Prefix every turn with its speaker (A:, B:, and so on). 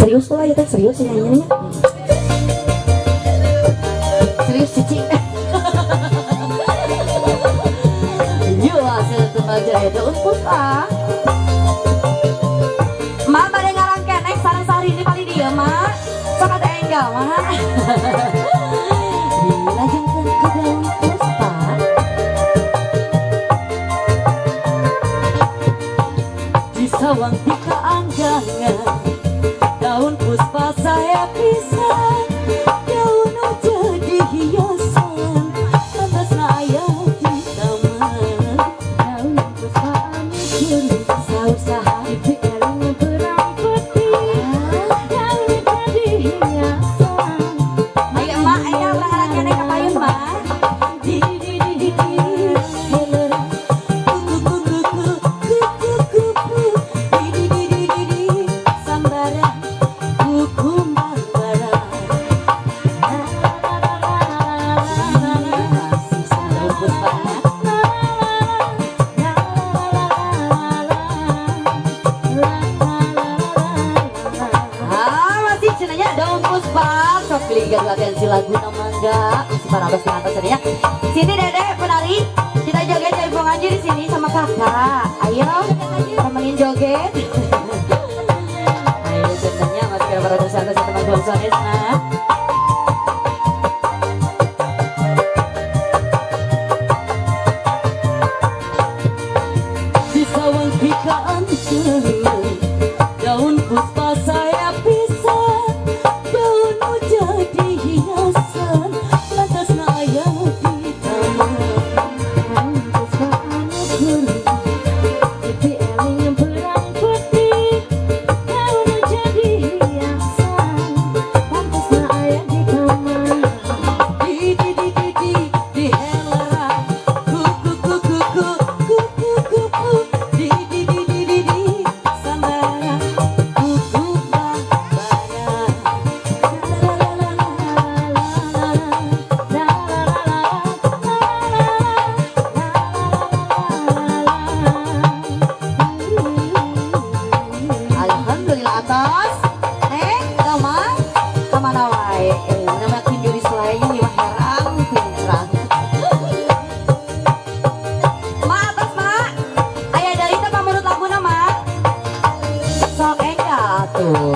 A: Serius lah ya teh, serius nyanyinya. Serius cici. Yuk hasil tembak jaya daun puspa. Ma bade ngarang kenek sareng sari ini paling dia ma. Sok ada enggal ma. Dilajengkeun ke daun puspa. Di sawang tika anggangan daun puspa saya pisah daun jadi hiasan pantas aya di taman
B: daun puspa anu guru
A: sausaha
B: dipikeun perang putih daun jadi hiasan.
A: Ayo emak, ayo orang-orang kene ka payun mah. Di di di di di kuku kuku kuku kuku kuku di di di di di di sambara kuku mambara. Daun puspa. Ah, masih cenanya daun puspa. Sok pilih atensi lagu mangga. Masih para abas atas cenanya. Sini Dede penari, kita joget jaipong aja di sini sama kakak. Ayo, temenin joget. Ayo cenanya masih para atas atas teman teman nah. Di sawang pikaan daun puspa saya pisah daun jadi hiasan pantas aya di taman
B: Daun puspa anu guru dipieling perang putih daun jadi hiasan pantas aya di kamar.
A: Di di di di di di helera kuku kuku kuku kuku kuku di di di di di di sambara kuku bambara la la la la la la. Alhamdulillah atas. Neng, Rama, kemana wae? Nama kunjuri selain mah herang pinrang. Ma atas ma, aya dari teh pamurut laguna ma. Sok enggal atuh.